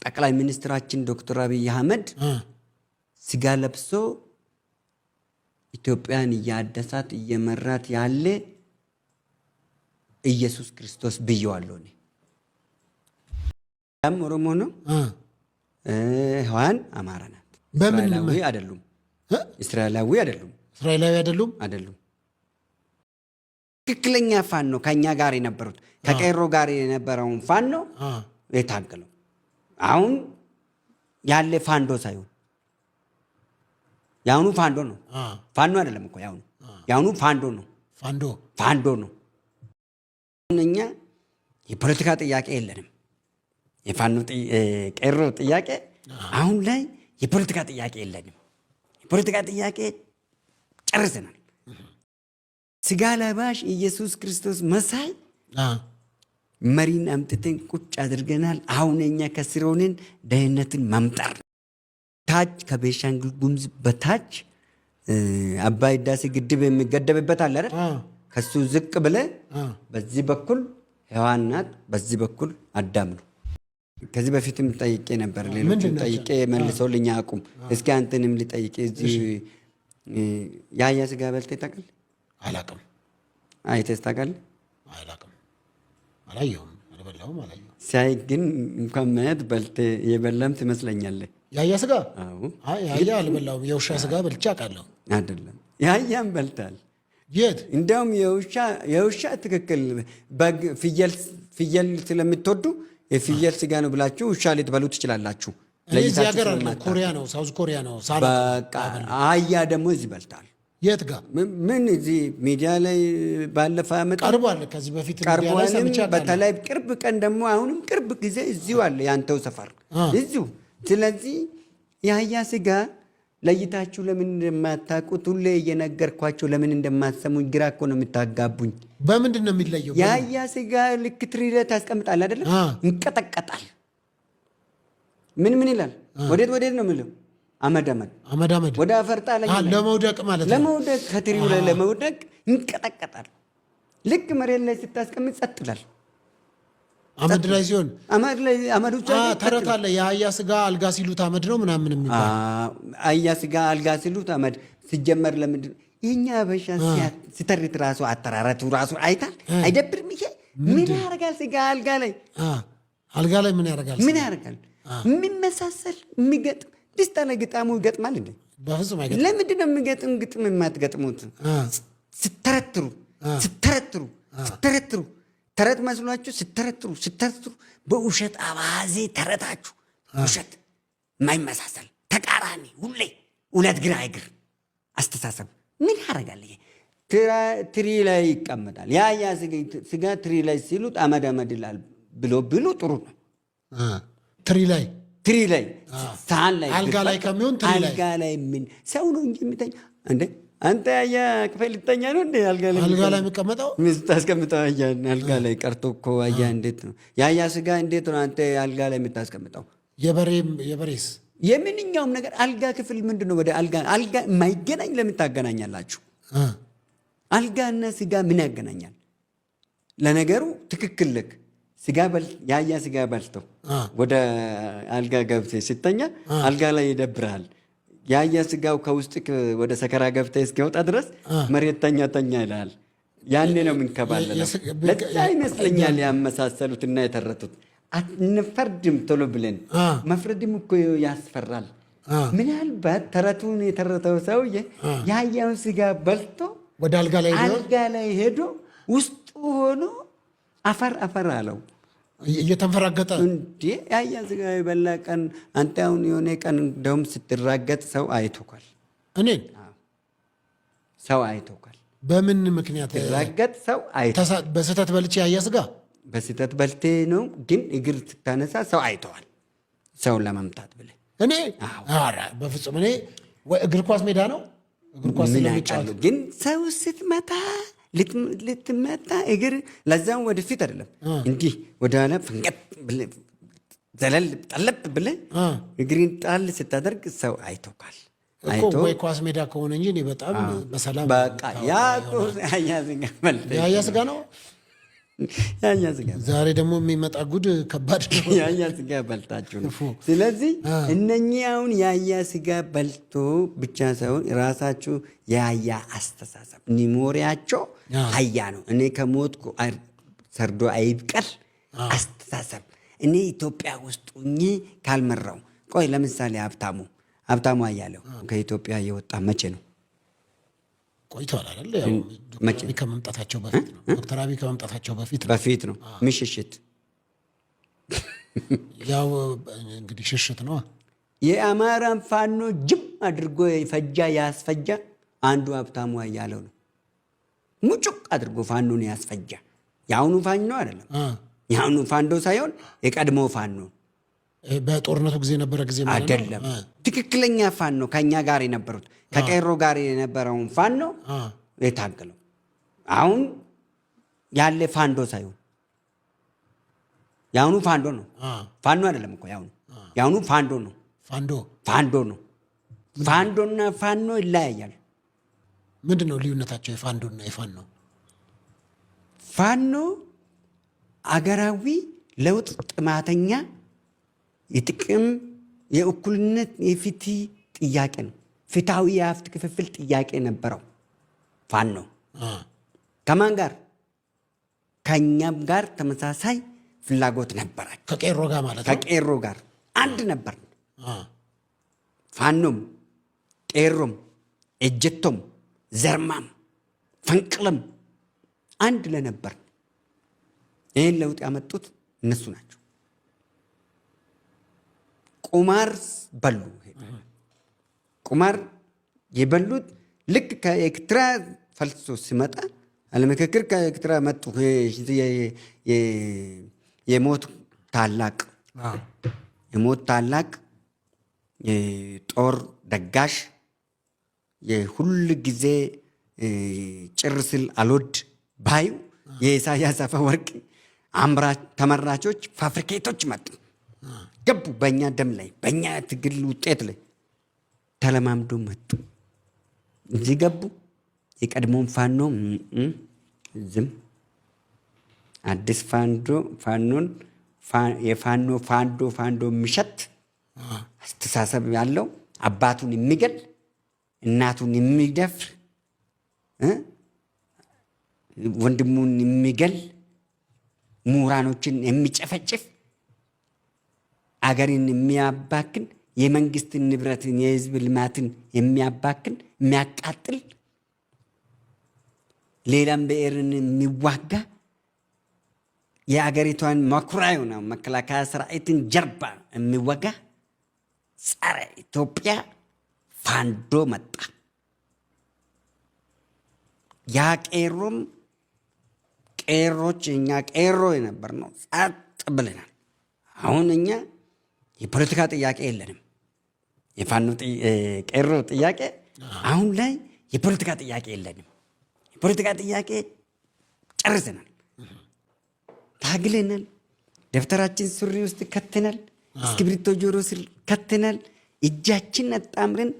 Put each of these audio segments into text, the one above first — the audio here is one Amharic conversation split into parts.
ጠቅላይ ሚኒስትራችን ዶክተር አብይ አህመድ ስጋ ለብሶ ኢትዮጵያን እያደሳት እየመራት ያለ ኢየሱስ ክርስቶስ ብየዋለሁ። እኔ ያም ኦሮሞ ነው፣ ህዋን አማራ ናት። እስራኤላዊ አይደሉም። እስራኤላዊ አይደሉም። እስራኤላዊ አይደሉም አይደሉም። ትክክለኛ ፋኖ ከኛ ጋር የነበሩት ከቄሮ ጋር የነበረውን ፋኖ የታገለው አሁን ያለ ፋንዶ ሳይሆን የአሁኑ ፋንዶ ነው። ፋኖ አይደለም እኮ ያሁኑ፣ የአሁኑ ፋንዶ ነው። ፋንዶ ፋንዶ ነው። እኛ የፖለቲካ ጥያቄ የለንም። የፋኖ ቄሮ ጥያቄ አሁን ላይ የፖለቲካ ጥያቄ የለንም። የፖለቲካ ጥያቄ ጨርሰናል። ስጋ ለባሽ ኢየሱስ ክርስቶስ መሳይ መሪን አምጥተን ቁጭ አድርገናል። አሁን እኛ ከስር ሆነን ደህንነትን መምጠር ታች ከቤንሻንጉል ጉሙዝ በታች አባይ ህዳሴ ግድብ የሚገደብበት አለ አይደል? ከሱ ዝቅ ብለ በዚህ በኩል ሔዋን ናት፣ በዚህ በኩል አዳም ነው። ከዚህ በፊትም ጠይቄ ነበር፣ ሌሎችም ጠይቄ መልሰውልኝ አያውቁም። እስኪ አንተንም ልጠይቄ። እዚህ የአህያ ስጋ በልተህ ታውቃለህ? አላውቅም። አይተህ ታውቃለህ? አላውቅም። አላየሁም፣ አልበላሁም፣ አላየሁም። ሲያይ ግን እንኳን ማየት በልተህ የበላም ትመስለኛለህ። የአህያ ስጋ? አይ የአህያ አልበላሁም። የውሻ ስጋ በልቼ አውቃለሁ። አይደለም፣ የአህያም በልተሃል። የት? እንዲያውም የውሻ ትክክል፣ በግ ፍየል ስለምትወዱ የፍየል ስጋ ነው ብላችሁ ውሻ ልትበሉ ትችላላችሁ። እዚህ ሀገር አይደለም፣ ኮሪያ ነው፣ South Korea ነው። በቃ አህያ ደግሞ እዚህ በልታል። የት ጋር? ምን እዚህ ሚዲያ ላይ ባለፈ ዓመት ቀርቧል። ከዚህ በፊት ቀርቧልም። በተለይ ቅርብ ቀን ደግሞ አሁንም ቅርብ ጊዜ እዚሁ አለ፣ ያንተው ሰፈር እዚሁ። ስለዚህ የአህያ ስጋ ለይታችሁ ለምን እንደማታውቁት ሁሌ እየነገርኳቸው ለምን እንደማትሰሙኝ ግራ እኮ ነው የምታጋቡኝ። በምንድን ነው የሚለየው? የአህያ ስጋ ልክ ትሪ ላይ ታስቀምጣለህ አይደለም? ይንቀጠቀጣል። ምን ምን ይላል? ወዴት ወዴት ነው የሚለው? አመድ አመድ አመድ አመድ ወደ አፈር ጣለኝ። ለመውደቅ ማለት ነው። ለመውደቅ ከትሪው ላይ ለመውደቅ ይንቀጠቀጣል። ልክ መሬት ላይ ስታስቀምጥ ጸጥ ይላል። አመድ ላይ ሲሆን አመድ ላይ አመዱ ተረት አለ። የአህያ ስጋ አልጋ ሲሉት አመድ ነው ምናምን የሚባል። አህያ ስጋ አልጋ ሲሉት አመድ ሲጀመር ለምንድን ነው የኛ አበሻ ሲተርት ራሱ አተራረቱ ራሱ አይታል አይደብርም? ይሄ ምን ያደርጋል? ስጋ አልጋ ላይ አልጋ ላይ ምን ያደርጋል? ምን ያደርጋል? የሚመሳሰል የሚገጥም ድስት ላይ ግጣሙ ይገጥማል እንዴ? በፍጹም አይገጥም። ለምንድን ነው የሚገጥም ግጥም የማትገጥሙት? ስተረትሩ ስተረትሩ ስተረትሩ ተረት መስሏችሁ ስተረትሩ ስተረትሩ በውሸት አባዜ ተረታችሁ ውሸት የማይመሳሰል ተቃራኒ ሁሌ ሁለት ግራ እግር አስተሳሰብ ምን ያደርጋል? ይሄ ትሪ ላይ ይቀመጣል። ያ ያ ስጋ ትሪ ላይ ሲሉት አመድ አመድ ይላል ብሎ ብሉ ጥሩ ነው። ትሪ ላይ ትሪ ላይ ሳህን ላይ አልጋ ላይ ከሚሆን ትሪ ላይ አልጋ ላይ ምን ሰው ነው እንጂ የሚተኛ እንዴ? አንተ ያያ ክፍል ልተኛ ነው እንዴ? አልጋ ላይ አልጋ ላይ የሚቀመጠው የምታስቀምጠው አያ አልጋ ላይ ቀርቶ እኮ አያ እንዴት ነው የአያ ስጋ እንዴት ነው አንተ አልጋ ላይ የምታስቀምጠው? የበሬስ የምንኛውም ነገር አልጋ ክፍል ምንድን ነው? ወደ አልጋ አልጋ የማይገናኝ ለምን ታገናኛላችሁ? አልጋና ስጋ ምን ያገናኛል? ለነገሩ ትክክል ልክ ስጋ የአህያ ስጋ በልተው ወደ አልጋ ገብተህ ስተኛ አልጋ ላይ ይደብርሃል። የአህያ ስጋው ከውስጥ ወደ ሰከራ ገብተህ እስኪወጣ ድረስ መሬት ተኛ ተኛ ይልሃል። ያኔ ነው የምንከባለለው። ለዛ ይመስለኛል ያመሳሰሉትና የተረቱት። አንፈርድም ቶሎ ብለን፣ መፍረድም እኮ ያስፈራል። ምናልባት ተረቱን የተረተው ሰውዬ የአህያውን ስጋ በልቶ ወደ አልጋ ላይ ሄዶ ውስጡ ሆኖ አፈር አፈር አለው እየተንፈራገጠ እንዴ። የአህያ ስጋ የበላ ቀን አንተ አሁን የሆነ ቀን እንደውም ስትራገጥ ሰው አይቶካል። እኔን ሰው አይቶካል። በምን ምክንያት ስትራገጥ ሰው አይቶካል? በስህተት በልቼ የአህያ ስጋ በስህተት በልቴ ነው፣ ግን እግር ስታነሳ ሰው አይተዋል። ሰውን ለመምታት ብለህ እኔ ኧረ በፍጹም እኔ እግር ኳስ ሜዳ ነው እግር ኳስ ምን አውቃለሁ፣ ግን ሰው ስትመታ ልትመታ እግር ለዛም ወደፊት አይደለም እንዲህ ወደኋላ ፍንቀጥ ዘለል ጠለብ ብለህ እግሪን ጣል ስታደርግ ሰው አይቶካል። ወይ ኳስ ሜዳ ከሆነ እንጂ እኔ በጣም በሰላም በቃ ያ የአህያ ስጋ ነው። የአህያ ስጋ ዛሬ ደግሞ የሚመጣ ጉድ ከባድ ነው። የአህያ ስጋ በልታችሁ ነው። ስለዚህ እነኚህ አሁን የአህያ ስጋ በልቶ ብቻ ሳይሆን ራሳችሁ የአህያ አስተሳሰብ memory ያቸው አህያ ነው። እኔ ከሞትኩ ሰርዶ አይብቀል አስተሳሰብ እኔ ኢትዮጵያ ውስጥ ሁኜ ካልመራው፣ ቆይ ለምሳሌ ሀብታሙ አያሌው ከኢትዮጵያ የወጣ መቼ ነው? ቆይተዋል አይደል? ያው ዶክተር አብይ ከመምጣታቸው በፊት ነው። ዶክተር አብይ ከመምጣታቸው በፊት ነው። በፊት ነው። ምን ሽሽት? ያው እንግዲህ ሽሽት ነው። የአማራን ፋኖ ጅም አድርጎ የፈጃ ያስፈጃ አንዱ ሀብታሙ አያሌው ነው። ሙጩቅ አድርጎ ፋኖን ያስፈጃ የአሁኑ ፋኖ አይደለም። የአሁኑ ፋኖ ሳይሆን የቀድሞ ፋኖ በጦርነቱ ጊዜ የነበረ ጊዜ ማለት ነው። አይደለም። ትክክለኛ ፋኖ ከኛ ጋር የነበሩት ከቄሮ ጋር የነበረውን ፋኖ የታገለው አሁን ያለ ፋንዶ ሳይሆን የአሁኑ ፋንዶ ነው። ፋኖ አይደለም እኮ የአሁኑ፣ የአሁኑ ፋንዶ ነው። ፋንዶ ፋንዶ ነው። ፋንዶና ፋኖ ይለያያል። ምንድን ነው ልዩነታቸው? የፋንዶና የፋኖ? ፋኖ አገራዊ ለውጥ ጥማተኛ፣ የጥቅም የእኩልነት የፍትህ ጥያቄ ነው። ፍትሃዊ የሀብት ክፍፍል ጥያቄ ነበረው ፋኖ። ከማን ጋር? ከእኛም ጋር ተመሳሳይ ፍላጎት ነበራቸው። ከቄሮ ጋር ማለት ነው። ከቄሮ ጋር አንድ ነበር። ፋኖም ቄሮም ኤጀቶም ዘርማም ፈንቅልም አንድ ለነበር። ይህን ለውጥ ያመጡት እነሱ ናቸው። ቁማር በሉ። ቁማር የበሉት ልክ ከኤርትራ ፈልሶ ሲመጣ አለምክክር ከኤርትራ መጡ። የሞት ታላቅ የሞት ታላቅ የጦር ደጋሽ የሁል ጊዜ ጭር ስል አልወድ ባዩ የኢሳያስ አፈወርቂ ተመራቾች fabricate ኦች መጡ፣ ገቡ። በእኛ ደም ላይ በእኛ ትግል ውጤት ላይ ተለማምዶ መጡ። እዚህ ገቡ። የቀድሞውን ፋኖ ዝም አዲስ ፋንዶ ፋኖን የፋኖ ፋንዶ ፋንዶ የሚሸት አስተሳሰብ ያለው አባቱን የሚገል እናቱን የሚደፍር ወንድሙን የሚገል ምሁራኖችን የሚጨፈጭፍ አገርን የሚያባክን የመንግስትን ንብረትን የህዝብ ልማትን የሚያባክን የሚያቃጥል ሌላም ብሔርን የሚዋጋ የአገሪቷን መኩሪያ የሆነው መከላከያ ሰራዊትን ጀርባ የሚወጋ ጸረ ኢትዮጵያ ፋንዶ መጣ። ያ ቄሮም ቄሮች እኛ ቄሮ የነበር ነው ጸጥ ብለናል። አሁን እኛ የፖለቲካ ጥያቄ የለንም። የፋኖ ቄሮ ጥያቄ አሁን ላይ የፖለቲካ ጥያቄ የለንም። የፖለቲካ ጥያቄ ጨርሰናል፣ ታግለናል። ደብተራችን ሱሪ ውስጥ ከተናል፣ እስክሪብቶ ጆሮ ስር ከተናል። እጃችን አጣምረን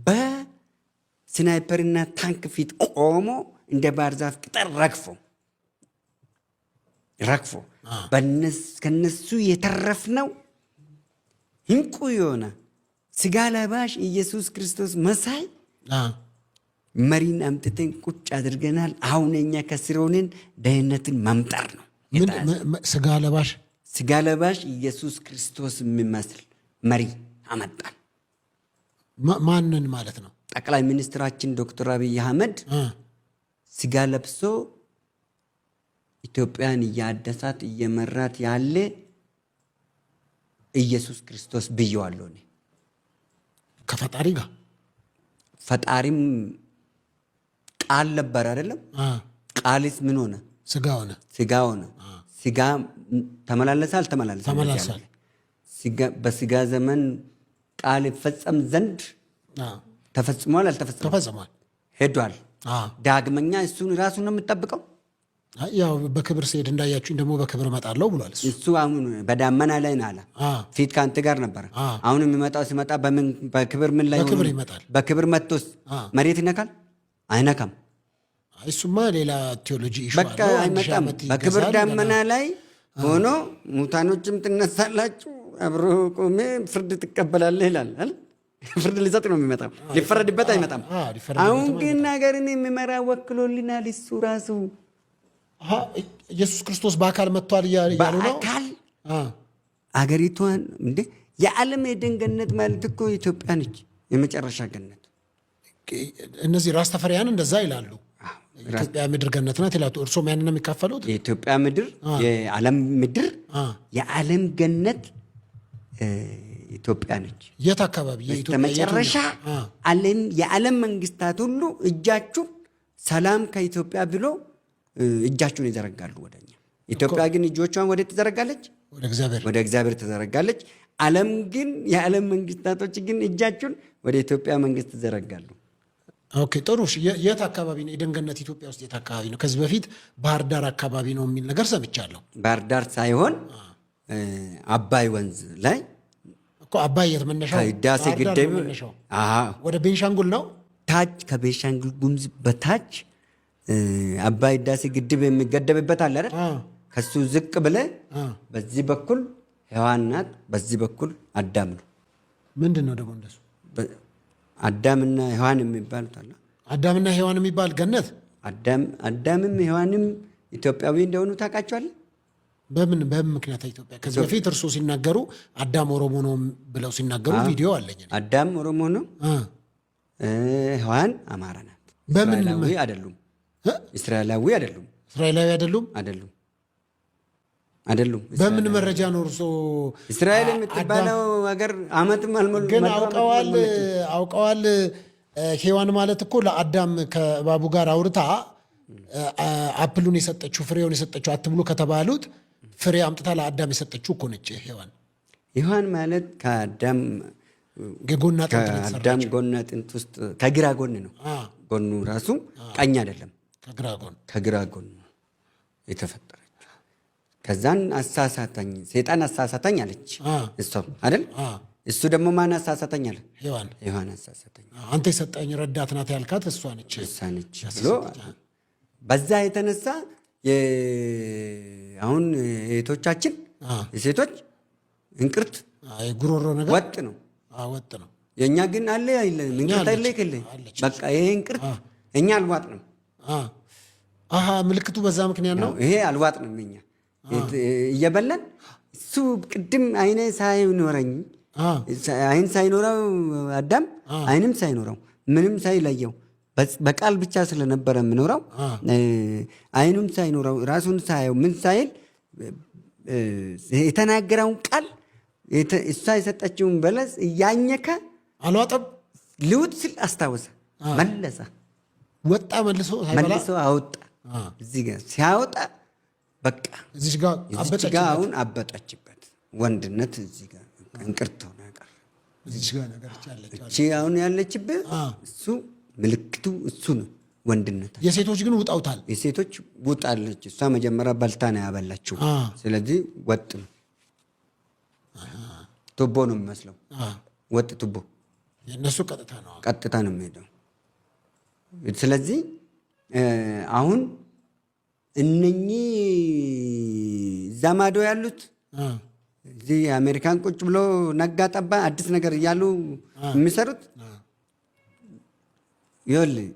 በስናይፐርና ታንክ ፊት ቆሞ እንደ ባህር ዛፍ ቅጠል ረግፎ ረግፎ ከነሱ የተረፍነው እንቁ የሆነ ስጋ ለባሽ ኢየሱስ ክርስቶስ መሳይ መሪን አምጥተን ቁጭ አድርገናል። አሁን እኛ ከስር ሆነን ደህንነትን መምጠር ነው። ስጋ ለባሽ ስጋ ለባሽ ኢየሱስ ክርስቶስ የሚመስል መሪ አመጣን። ማንን ማለት ነው? ጠቅላይ ሚኒስትራችን ዶክተር አብይ አህመድ ስጋ ለብሶ ኢትዮጵያን እያደሳት እየመራት ያለ ኢየሱስ ክርስቶስ ብየዋለሁ እኔ። ከፈጣሪ ጋር ፈጣሪም ቃል ነበር አይደለም? ቃልስ ምን ሆነ? ስጋ ሆነ። ስጋ ሆነ። ስጋ ተመላለሰ አልተመላለሰ? ተመላልሷል። በስጋ ዘመን ቃል ይፈጸም ዘንድ ተፈጽሟል አልተፈጸመም? ተፈጽሟል። ሄዷል። ዳግመኛ እሱን ራሱን ነው የምጠብቀው። ያው በክብር ስሄድ እንዳያችሁኝ ደግሞ በክብር እመጣለሁ ብሏል። እሱ እሱ አሁን በዳመና ላይ ነው አለ። ፊት ከአንተ ጋር ነበረ። አሁን የሚመጣው ሲመጣ በምን በክብር ምን ላይ በክብር ሆኖ? ይመጣል። በክብር መጥቶስ መሬት ይነካል? አይነካም። እሱማ ሌላ ቴዎሎጂ issue በቃ አይመጣም። በክብር ዳመና ላይ ሆኖ ሙታኖችም ትነሳላችሁ፣ አብሮ ቆሜ ፍርድ ትቀበላለህ ይላል። ፍርድ ሊሰጥ ነው የሚመጣው፣ ሊፈረድበት አይመጣም። አሁን ግን ሀገርን የሚመራ ወክሎልናል እሱ ራሱ። ኢየሱስ ክርስቶስ በአካል መጥቷል እያሉ ነው። በአካል አገሪቷን እንዴ! የዓለም የኤደን ገነት ማለት እኮ ኢትዮጵያ ነች፣ የመጨረሻ ገነት። እነዚህ ራስ ተፈሪያን እንደዛ ይላሉ። ኢትዮጵያ ምድር ገነት ናት ይላሉ። እርሶም ያንን ነው የሚካፈሉት? የኢትዮጵያ ምድር የዓለም ምድር የዓለም ገነት ኢትዮጵያ ነች። የት አካባቢ? በስተመጨረሻ የዓለም መንግስታት ሁሉ እጃችሁን ሰላም ከኢትዮጵያ ብሎ እጃችሁን ይዘረጋሉ ወደኛ። ኢትዮጵያ ግን እጆቿን ወደ ትዘረጋለች? ወደ እግዚአብሔር ትዘረጋለች። ዓለም ግን የዓለም መንግስታቶች ግን እጃችሁን ወደ ኢትዮጵያ መንግስት ትዘረጋሉ። Okay ጥሩ። የት አካባቢ ነው የኤደን ገነት? ኢትዮጵያ ውስጥ የት አካባቢ ነው? ከዚህ በፊት ባህር ዳር አካባቢ ነው የሚል ነገር ሰምቻለሁ። ባህር ዳር ሳይሆን አባይ ወንዝ ላይ እኮ። አባይ የት መነሻው? ከህዳሴ ግድብ ወደ ቤንሻንጉል ነው። ታች ከቤንሻንጉል ጉሙዝ በታች አባይ ህዳሴ ግድብ የሚገደብበት አለ አይደል? ከሱ ዝቅ ብለ በዚህ በኩል ሔዋን ናት፣ በዚህ በኩል አዳም ነው። ምንድን ነው ደግሞ እንደሱ? አዳምና ሔዋን የሚባሉት አለ። አዳምና ሔዋን የሚባል ገነት። አዳምም ሔዋንም ኢትዮጵያዊ እንደሆኑ ታውቃቸዋለህ? በምን በምን ምክንያት ኢትዮጵያ? ከዚህ በፊት እርስዎ ሲናገሩ አዳም ኦሮሞ ነው ብለው ሲናገሩ ቪዲዮ አለኝ። አዳም ኦሮሞ ነው፣ ሔዋን አማራ ናት። እስራኤላዊ አይደሉም። እስራኤላዊ አይደሉም። እስራኤላዊ አይደሉም። አይደሉም አይደሉም። በምን መረጃ ነው እርስዎ? እስራኤል የምትባለው ሀገር አመትም አልሞሉ ግን አውቀዋል አውቀዋል። ሔዋን ማለት እኮ ለአዳም ከእባቡ ጋር አውርታ apple ኡን የሰጠችው፣ ፍሬውን የሰጠችው፣ አትብሉ ከተባሉት ፍሬ አምጥታ ለአዳም የሰጠችው እኮ ነች ሔዋን። ሔዋን ማለት ከአዳም የጎን አጥንት ነው ከአዳም ጎን አጥንት ውስጥ ከግራ ጎን ነው። ጎኑ ራሱ ቀኝ አይደለም፣ ከግራ ጎን ከግራ ጎን የተፈጠረችው። ከዛን አሳሳተኝ ሰይጣን አሳሳተኝ አለች እሷም አይደል? እሱ ደግሞ ማን አሳሳተኝ አለ? ሔዋን። ሔዋን አሳሳተኝ። አንተ የሰጠኝ ረዳት ናት ያልካት እሷ ነች እሷ ነች ብሎ በዛ የተነሳ አሁን እህቶቻችን የሴቶች እንቅርት ጉሮሮ ነገር ወጥ ነው ወጥ ነው። የእኛ ግን አለ አይደለም፣ እንቅርት አለ ይከለ በቃ ይሄ እንቅርት እኛ አልዋጥ ነው። አሃ ምልክቱ በዛ ምክንያት ነው። ይሄ አልዋጥ ነው። እኛ እየበላን እሱ ቅድም አይነ ሳይኖረኝ አይን ሳይኖረው አዳም አይንም ሳይኖረው ምንም ሳይለየው በቃል ብቻ ስለነበረ የምኖረው አይኑም ሳይኖረው ራሱን ሳየው ምን ሳይል የተናገረውን ቃል እሷ የሰጠችውን በለስ እያኘከ አልዋጠም። ልውጥ ስል አስታወሰ፣ መለሰ፣ ወጣ፣ መልሶ መልሶ አወጣ። እዚህ ጋር ሲያወጣ በቃ እዚህ ጋር አሁን አበጠችበት። ወንድነት እዚህ ጋር እንቅርት ሆነ ቀረ። እቺ አሁን ያለችበት እሱ ምልክቱ እሱ ነው ወንድነት። የሴቶች ግን ውጣውታል። የሴቶች ውጣለች። እሷ መጀመሪያ በልታ ነው ያበላችው። ስለዚህ ወጥ ነው፣ ቱቦ ነው የሚመስለው። ወጥ ቱቦ የእነሱ ቀጥታ ነው፣ ቀጥታ ነው የሚሄደው። ስለዚህ አሁን እነኚህ እዛ ማዶ ያሉት እዚህ አሜሪካን ቁጭ ብሎ ነጋ ጠባ አዲስ ነገር እያሉ የሚሰሩት፣ ይኸውልህ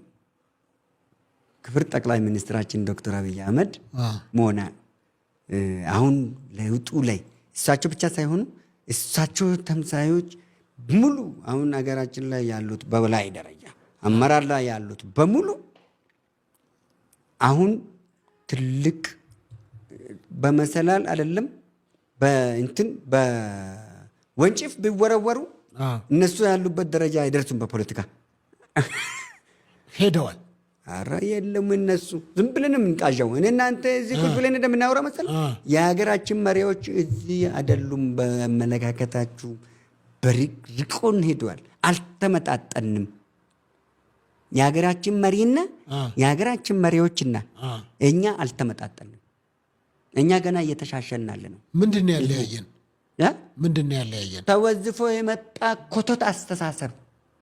ክብር ጠቅላይ ሚኒስትራችን ዶክተር አብይ አህመድ መሆና አሁን ለውጡ ላይ እሳቸው ብቻ ሳይሆኑ እሳቸው ተምሳዮች ሙሉ አሁን ሀገራችን ላይ ያሉት በላይ ደረጃ አመራር ላይ ያሉት በሙሉ አሁን ትልቅ በመሰላል አይደለም በእንትን በወንጭፍ ቢወረወሩ እነሱ ያሉበት ደረጃ አይደርሱም። በፖለቲካ ሄደዋል። አረ የለም፣ እነሱ ዝም ብለን የምንቃዣው እኔ እናንተ እዚህ ቁጭ ብለን እንደምናወራ መሰለህ። የሀገራችን መሪዎች እዚህ አይደሉም። በአመለካከታችሁ በርቆን ሄደዋል። አልተመጣጠንም። የሀገራችን መሪና የሀገራችን መሪዎችና እኛ አልተመጣጠንም። እኛ ገና እየተሻሸናል ነው። ምንድን ነው ያለያየን? ምንድን ነው ያለያየን? ተወዝፎ የመጣ ኮተት አስተሳሰብ።